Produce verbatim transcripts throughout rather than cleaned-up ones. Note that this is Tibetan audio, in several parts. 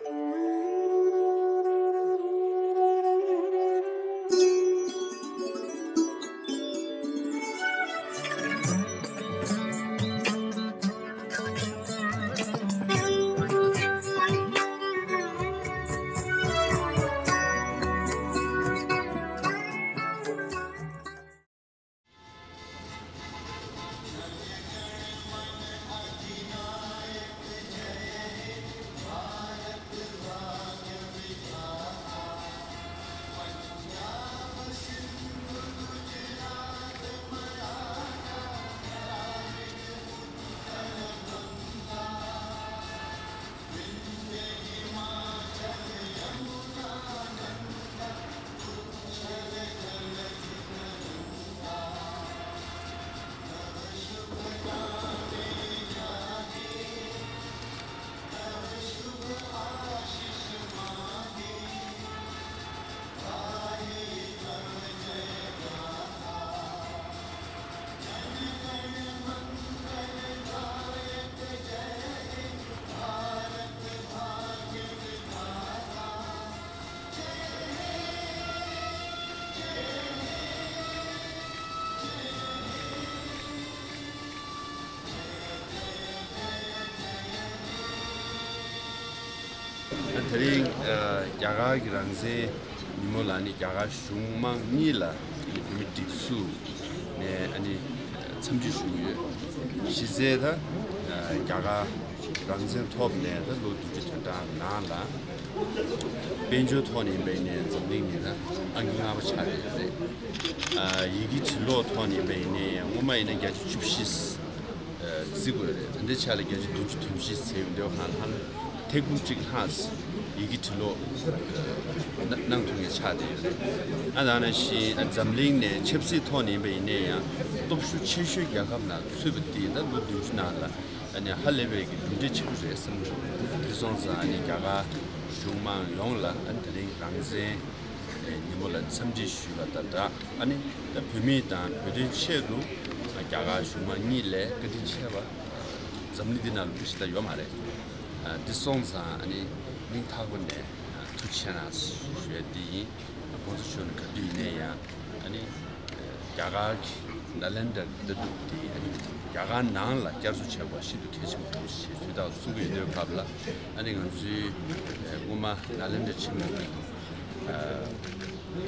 དེ་རིང་རྒྱ་གར་གྱི་རང་བཙན་ཉིན་མོ་ལ་ནི་རྒྱ་གར་གཞུང་མང་གཉིས་ལ་བོད་མི་སྒྲིག་འཛུགས་ནས་ཨ་ནི་འཚམས་འདྲི་ཞུ་གི་ཡོད། གཞི་རྩའི་ད་རྒྱ་གར་རང་བཙན་ཐོབ་ནས་ད་ལོ་བདུན་ཅུ་དོན་གྲངས་ནང་ལ་དཔལ་འབྱོར་ཐོག་ནས་ཡིན་པ་ཡིན་ནའི་འཛམ་གླིང་ནས་ད་ཨང་ཀི་ལྔ་པ་ཆགས་ཡོད་རེད། ཡི་གེ་འབྲི་ཀློག་ཐོག་ནས་ཡིན་པ་ཡིན་ནའི་སྔོན་མ་ཡིན་ན་བརྒྱ་ཆ་བཅུ་བཞི་བརྩི་དགོས་རེད། ད་ལྟའི་ཆ་ལ་བརྒྱ་ཆ་བདུན་ཅུ་དོན་བཞི་བརྩི་ཡོང་དུས་ཧང་ཧང་ཐེར་འབུམ་གཅིག་ལྷག་ཡི་གེ་འབྲི་ཀློག་གནང་ཐུབ་མཁན་ཆགས་བསྡད་ཡོད་རེད། ཨ་ད་ནང་བཞིན་འཛམ་གླིང་ནས་ཆབ་སྲིད་ཐོག་ནས་ཡིན་པ་ཡིན་ན་ཡང་སྟོབས་ཤུགས་ཆེ་ཤོས་རྒྱལ་ཁབ་ནང་ཚུད་པ་དེ་ད་ལོ་བདུན་ཅུ་ནང་ལ་ཨ་ནི་ཧ་ལས་པའི་གི་གྲུབ་འབྲས་ཆེན་པོ་རེད་བསམ་གྱི་འདུག་དེ་སོང་ཙང་ཨ་ནི་རྒྱ་གར་གཞུང་མང་ཡོངས་ལ་ཨ་ནི་དེ་རིང་རང་བཙན་ཉིན་མོ་ལ་འཚམས་འདྲི་ཞུས་པ་དང་སྦྲགས། ཨ་ནི་བོད་མི་དང་བོད་དོན་ཆེད་དུ་རྒྱ་གར་གཞུང་མང་གཉིས་ལས་བཀའ་དྲིན་ཆེ་བ་འཛམ་གླིང་འདི་ནང་ལ་མི་ཞིག་ད་ཡོད་མ་རེད། འདི་སོང་ཙང་ཨ་ནི་སྙིང་ཐག་པ་ནས་ཐུགས་རྗེ་ཆེ་གནང་ཞུ་ཡ་འདི་ཡིན། གོང་ས་མཆོག་ནས་ག་དུས་ཡིན་ནའི་ཡང་ཨ་ནི་རྒྱ་གར་གྱི་ནཱ་ལེནྡྲ་ལྟ་གྲུབ་འདི་ཨ་ནི་རྒྱ་གར་ནང་ལ་བསྐྱར་གསོ་བྱེད་དགོས་ཤིན་ཏུ་གལ་ཆེན་པོ་ཞེས་ཚུལ་དག་གསུང་གི་ཡོད་དུས་སྐབས་ལ་ཨ་ནི་ང་ཚོའི་སྔོན་མ་ནཱ་ལེནྡྲ་ཆེན་མོ་གི་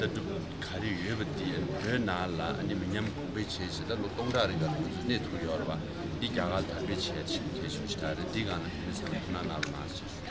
ལྟ་གྲུབ་ག་རེ་ཡོད་པ་དེ་བོད་ནང་ལ་ཨ་ནི་མི་ཉམས་གོང་འཕེལ་བྱས་བྱས་ད་ལོ་སྟོང་ཕྲག་རིང་ག་ལ་ང་ཚོ་གནས་ཐུབ་ཡོད་རེད་པ། འདི་རྒྱ་གར་དར་སྤེལ་བྱས་ཤིན་ཏུ་གལ་ཆེན་པོ་ཞིག་རེད། འདི་སྒང་ལ་བོད་མི་ཚང་མ་ཐུགས་སྣང་གནང་རོགས་གནང་ཞེས་ཞུ།